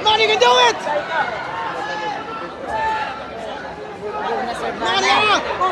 Come on, you can do it! Nadia!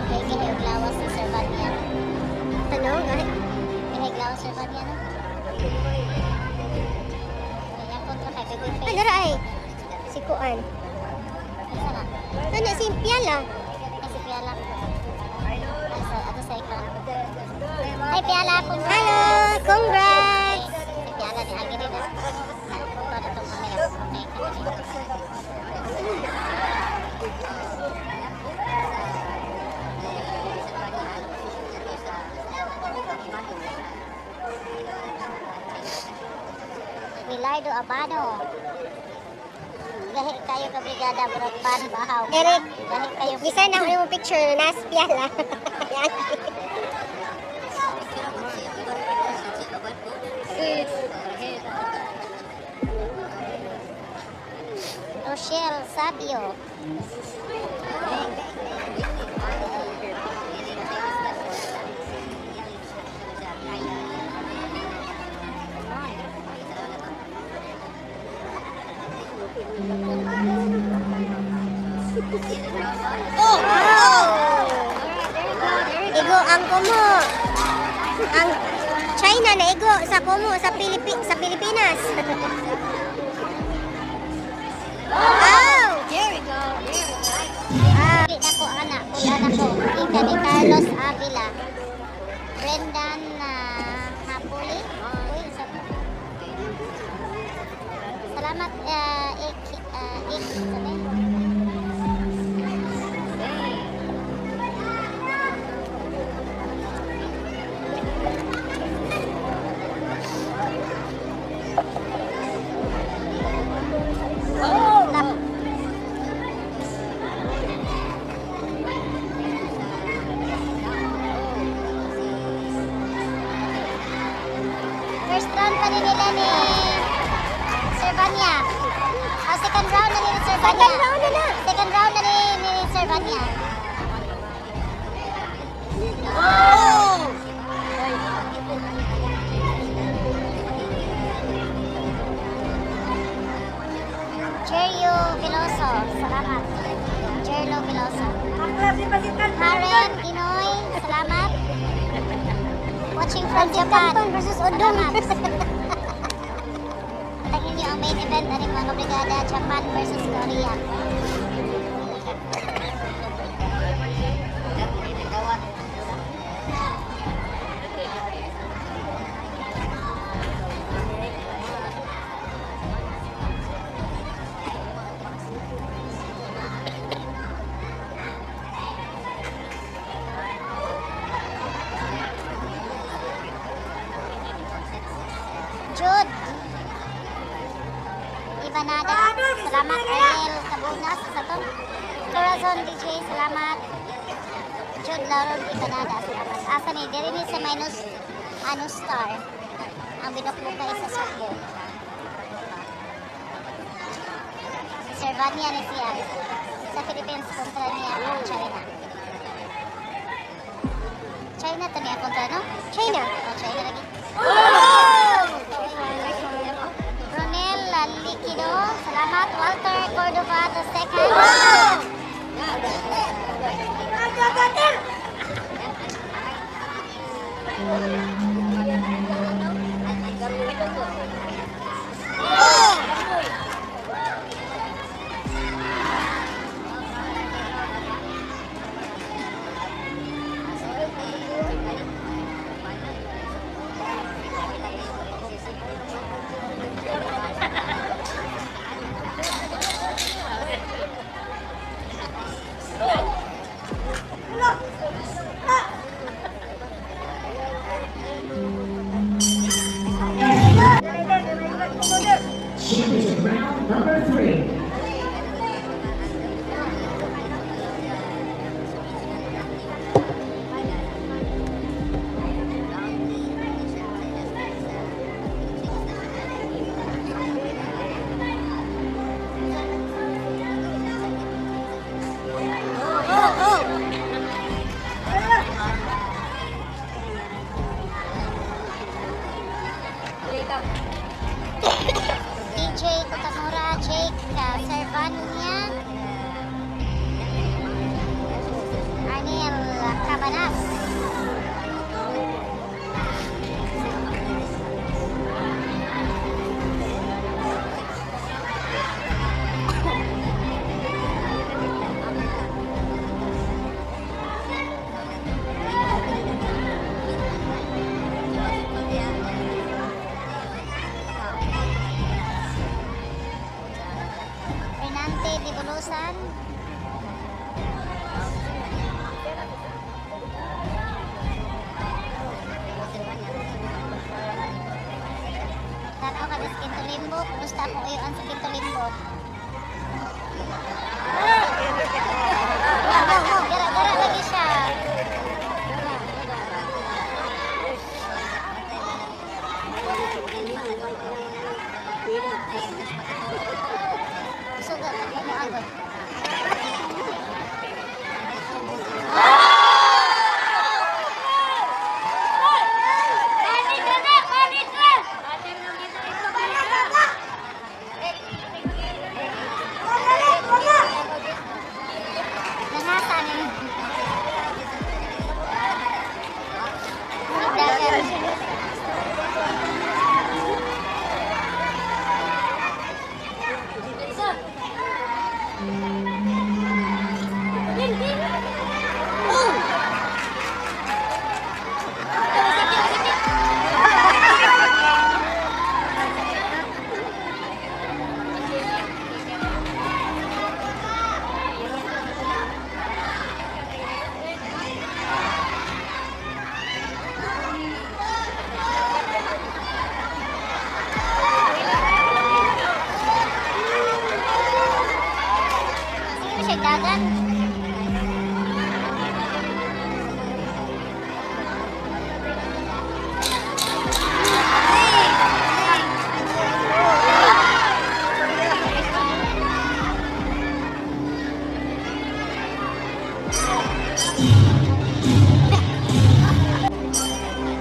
Okay, gihayog lawas ni Sir Banya. Tanong, ay, Gihayog lawas Sir Banya, no? Kaya kontra kay Baby Face. Ano ra ay? Si Kuan. Isa na. Ano si Piala? Ay, si Piala. Ay, ato sa ikaw. Ay, Piala, congrats! Hello, congrats! Si Piala ni Agi rin, ah. Para itong kamera. Okay, kamera. Wilardo Abano. Gahi kayo ka brigada, murag pan bahaw. Eric, Gahi kayo. Gisan na ako yung picture na si Piala. Yan. Rochelle Sabio. Oh! Igo ang kumo. Ang China na igo sa kumo sa Pilipinas. Oh! There we go. Ah, di na ko anak, wala na ko. Ika ni Carlos Avila. Brendan Hapuli. Uy, sa Salamat ik ik sabi. Lap. First round pa rin nila ni Sir Vanya. Ah, second round na ni Sir Vanya. Second round na na. Second round na ni Sir Vanya. Cherio Veloso, salamat. Jerlo Veloso. Karen Inoy, salamat. Watching from Japan. Canton versus Odong. Salamat. Patangin niyo ang main event ani mga kabrigada, Japan versus Korea. Jude Ibanada, salamat. Ariel Cabunas, sa to. Corazon DJ, salamat. Jude Lauron Ibanada, salamat. Asa ni? Diri ni sa minus ano star. Ang binukbukay sa Sugbo. Si Servania ni siya. Sa Philippines kontra niya ang China. China to niya kontra, no? China. Oh, China lagi. Ronel Liquido, salamat. Walter Cordova the second. Championship round number 3. DJ Kotamura, Jake Servania, Arnel Cabanas. Renante de Bulusan. Tanaw ka sa Quinto Limbo. Kumusta akong uyuan sa Quinto Limbo? Gara-gara lagi siya. Suga, mo agad. Nangasa ni. Dagan. Sige siya dagan.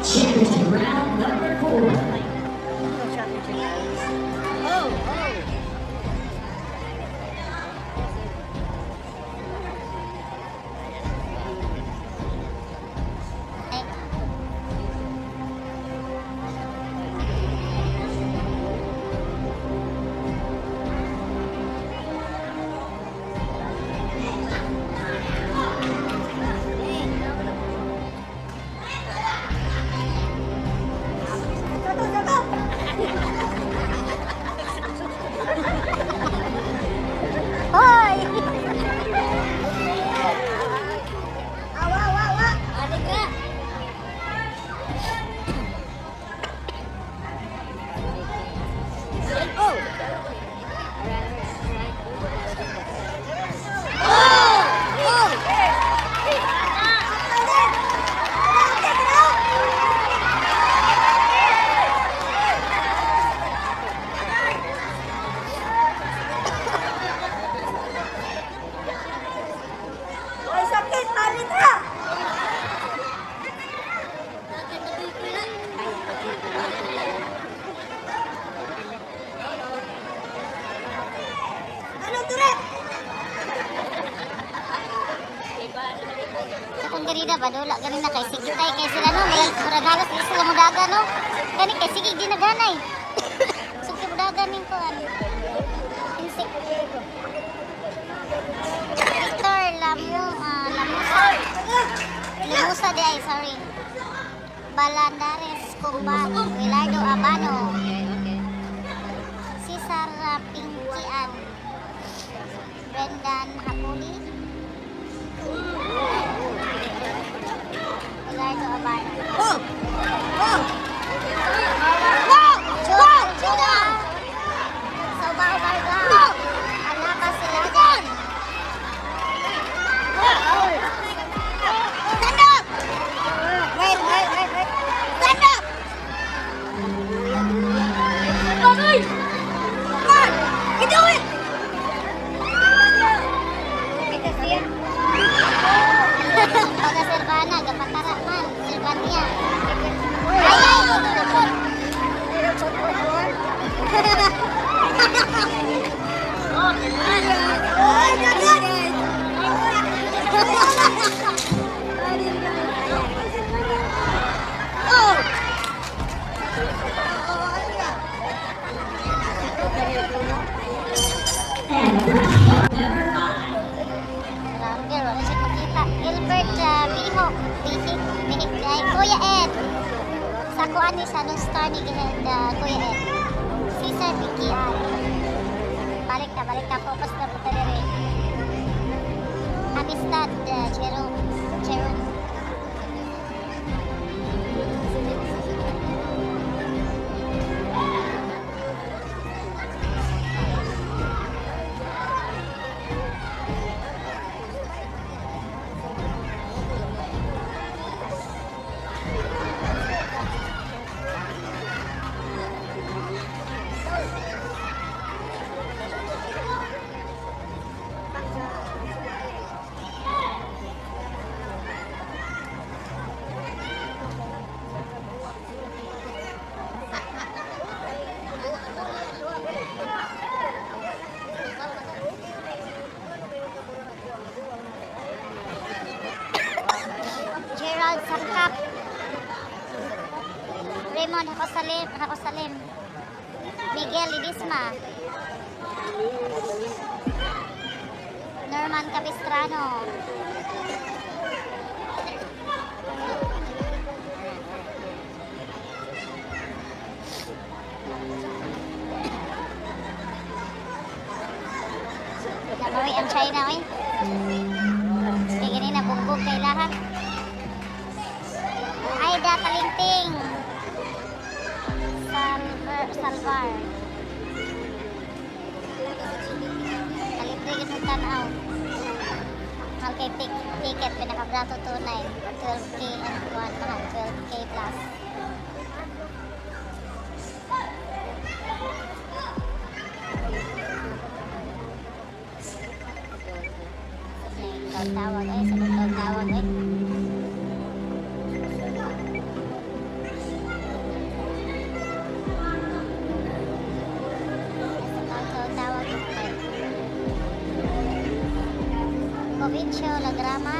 Championship round number 4. Ay. Ang ganina ba dula ganina kay sige tay kay sila no, murag murag halos di sila mudaga no. Gani kay sige di naganay. Sugti mudaga ning kuan. Insect. Victor Lamu, Lamusa. Lamusa di ay, sorry. Balandares Kumban, Wilardo Abano. Cesar Pingkian. Brendan Hapuli. Wilardo Abano. Oh! Oh! Wow! Wow! Judah! Sobar Barga. Alaba sila dyan. Stand up! Wait, wait, wait, wait. Stand up! Come on! You do it! Taga Silvana, gapatara man. Silvania. Ay, ay! Ay, good, Oh! Grabe, wala siya makita. Gilbert Bihok. Bihik. Bihik. Ay, Kuya Ed. Sa kuan ni sa nung star ni Kuya Ed. Cesar Piquian. Balik na, balik na. Focus na punta diri. Amistad, Jerome. Jerome. Gerald Sangkap. Raymond Hakosalim, Hakosalim. Miguel Lidisma. Norman Capistrano. Namawi ang China, oy. Kaya ganina, bugbog kay lahat. Aida Talingting. Salver, Salvar. Kalibre yun ang tanaw. Mahal kay ticket, pinakabrato tunay. 12K and 1, mahal, 12K plus. Tawag eh, sabog tawag eh. Tawag eh. Covincio, Lagrama,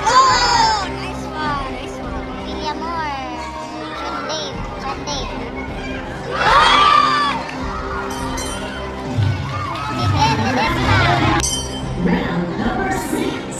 Oh! Nice one, nice one. Villamor, John Dave, John Dave. Miguel Ledesma. Round number six.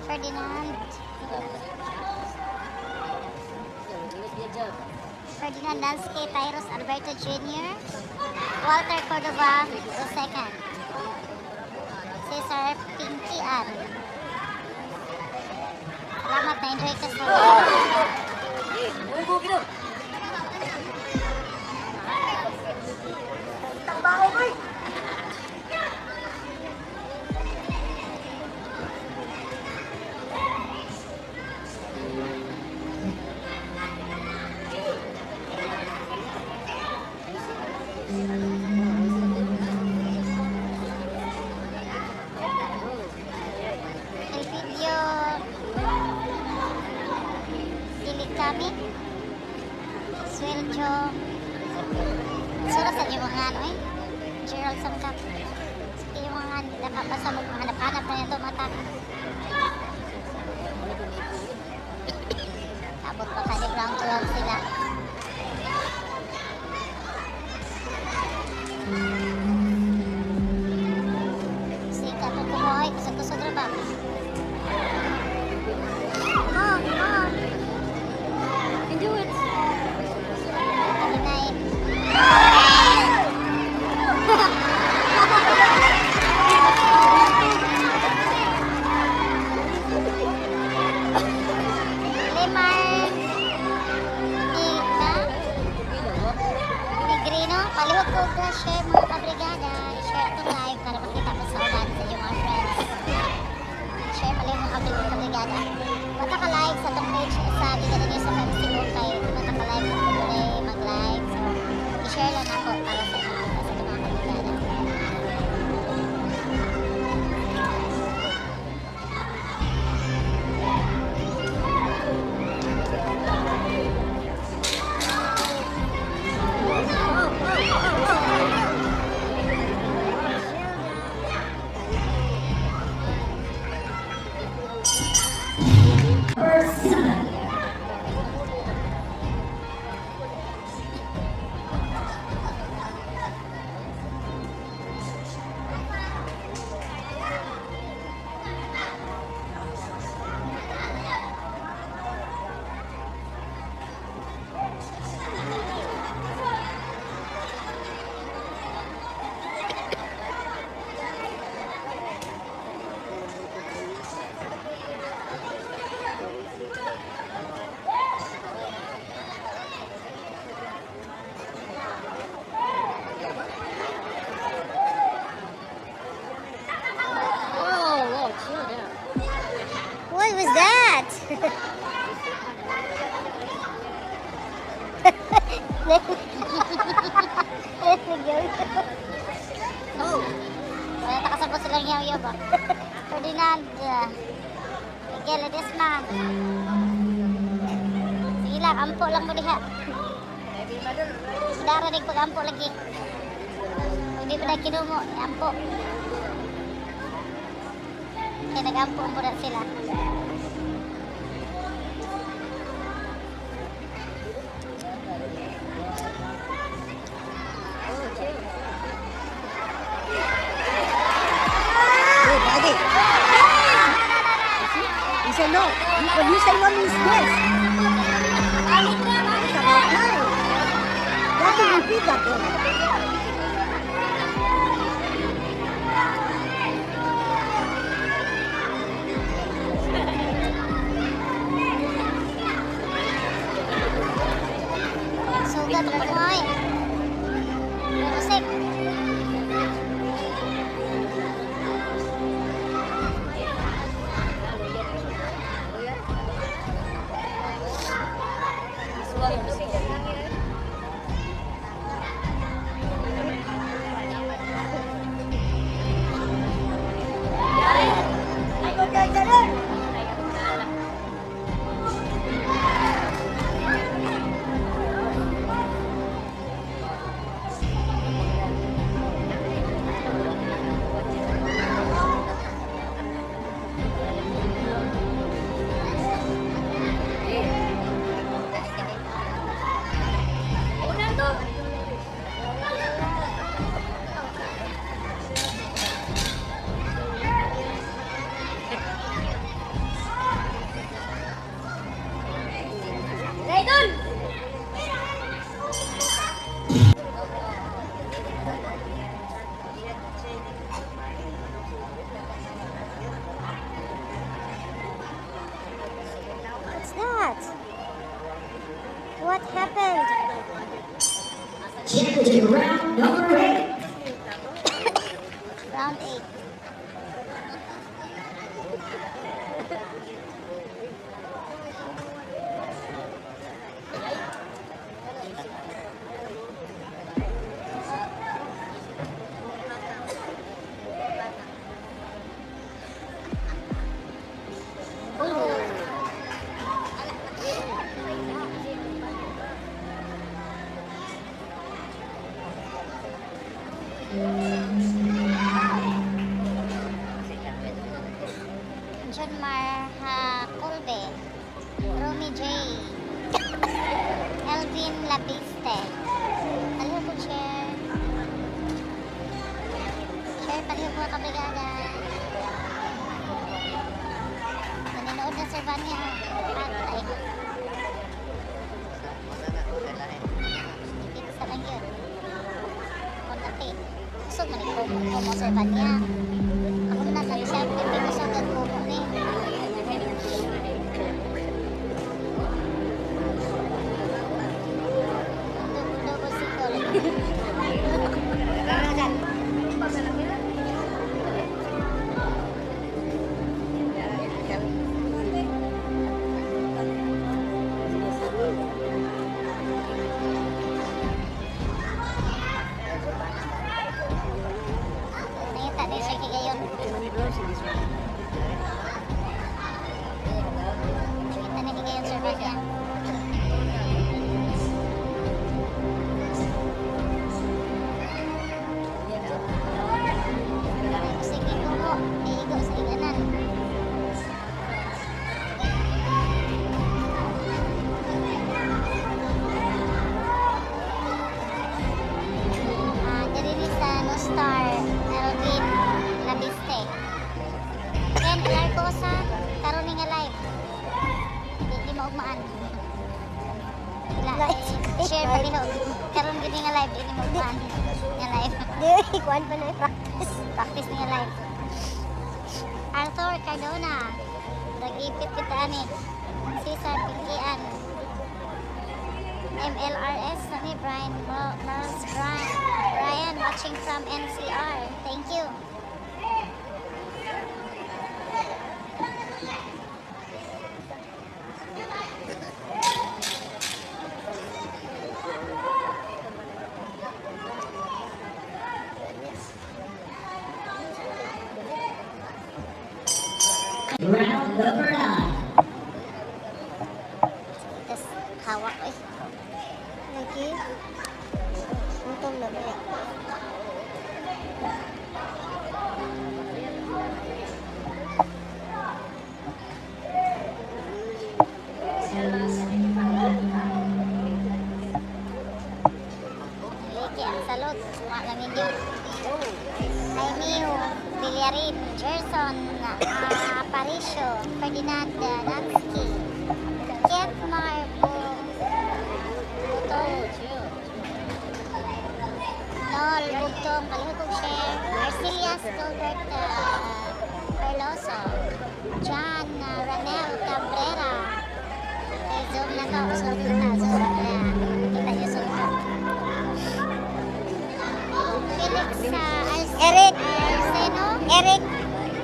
Ferdinand. Ferdinand Lansky, Tyrus Alberto Jr., Walter Cordova II, Cesar Pinkian. Salamat na enjoy ka sa Elpidio Dilikami, Sueljo. Sura sa yung mga ano eh, Gerald Sangkap. Sige, yung mga nakapasa mo, hanap-hanap na ito mata. Tapos baka di round 12 sila. Sika ko kumuhay, kusog-kusog ra ba? Come on, come on. You can do it. Kalinay. Lemar Ika Negrino, palihog ko ka share, mga kabrigada. I-share itong live para makita mo sa uban sa iyong mga friends. Share palihog, mga kabrigada. Wala ka live sa itong page sa Giga News sa Facebook kay wala ka live kung pwede mag-live. So, i-share lang ako para sa makita sa itong mga kabrigada. Oh. Number 7. Whoa, chill down. What was that? Oh. Wala ta kasabot silang yaw-yaw ba? Ferdinand, Miguel Ledesma. Sige lang, ampo lang mo diha. Dara nig pag-ampo lagi. Kung di pa na kinumo, ampo. Kaya nag-ampo mo na sila. Good, Adi. He said no. When you say no means yes. It's about time. You have to repeat that one. Sugat ang buhay. Pero sik. What happened? Championship round number 8. Round 8. Junmar Colbe, Romy J, Elvin Labiste. Palihog ko share. Share, palihog ko kabrigada. Naninood na Sir Vania. Patay. Ipit sa lang yun. Konti. Kusog man ikaw mo Sir Vania. Ako na sabi siya, hindi ko siya nagkumo ni. Double sikol. Nangita din siya kigayon. Nangita na kigayon, Sir Vania. Sige ko, iigo sa iganan. Ah, diri ni sa No Star Elvin Labiste. Ken Alarcosa, karon ni nga live. Di, di maugmaan. La, share pa nilo. Karon gid ni nga live, di ni maugmaan. Nga live. Di, kuan pa na practice. Practice ni nga live. Arthur Cardona. Nag-ipit kita ani. Cesar Pingkian. MLRS na ni Brian Miles Brian. Brian watching from NCR. Thank you. Round number 9. Tas hawak eh. Lagi. Untung na ba? Liki ang salot. Wa lang ninyo. Jaime Villarin, Gerson Aparicio, Ferdinand Nansky, Ketmar Butong, Nol Bugtong, Palihugog Share, Arcelias Gilbert Perloso, John Ranel Cabrera. Okay, zoom na to. Zoom na, zoom na. Kita niyo zoom to. Felix Eric. Arseno, Eric,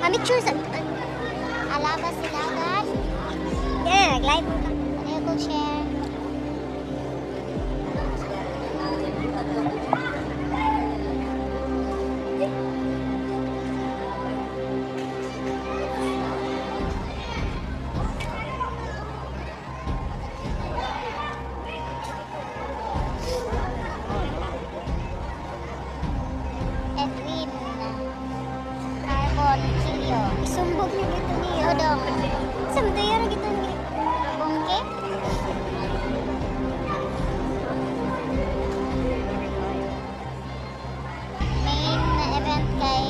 amateur sa... Alaba Silagan, Yeah, nag-live mo ka. Palihugog Share. Edwin Carbon Kilio, Isumbog niyo dito niyo. Dodong Sa matayo ra gito ni. Bungke, main event kay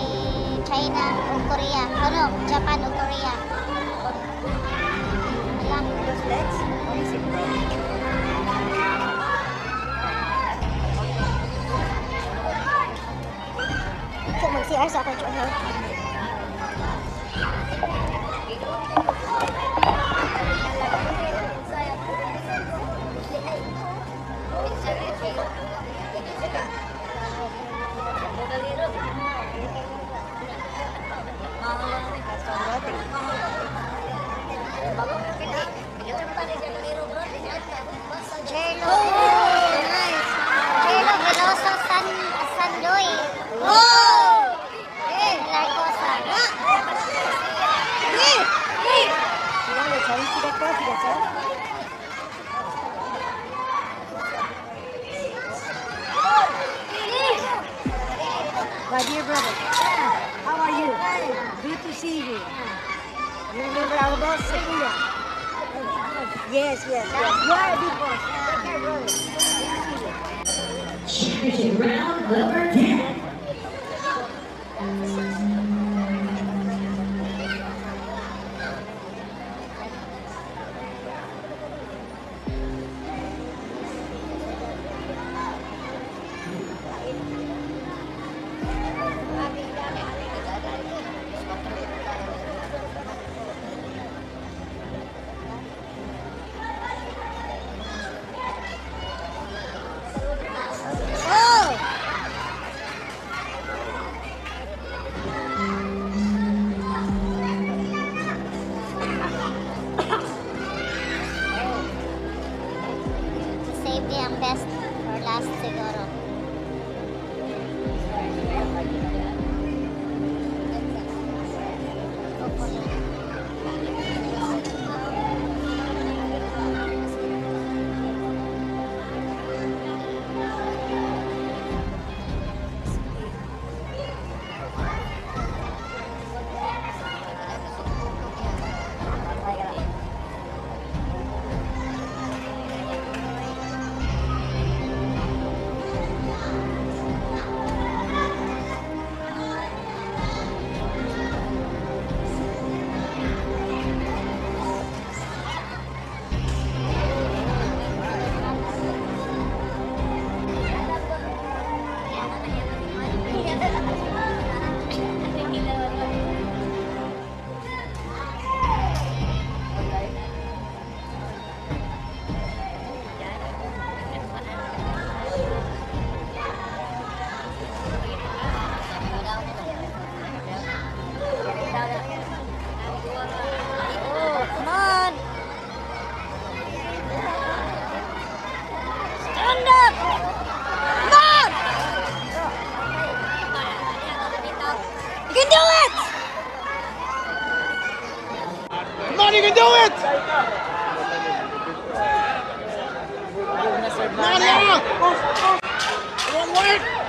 China o Korea. Ano, Japan o Korea. Alam. Ko mag-CR sa akong channel. Portugal, sir. My dear brother, how are you? Good to see you. You remember our boss, Kuya? Yes. You are a big boss. Take care, brother. Good to see you. Championship round number 10. Oh! Save niya ang best for last siguro. Hopefully. Oh, come on! Stand up! Come on! You can do it! Come on, you can do it! Come on, yeah! Come on, work!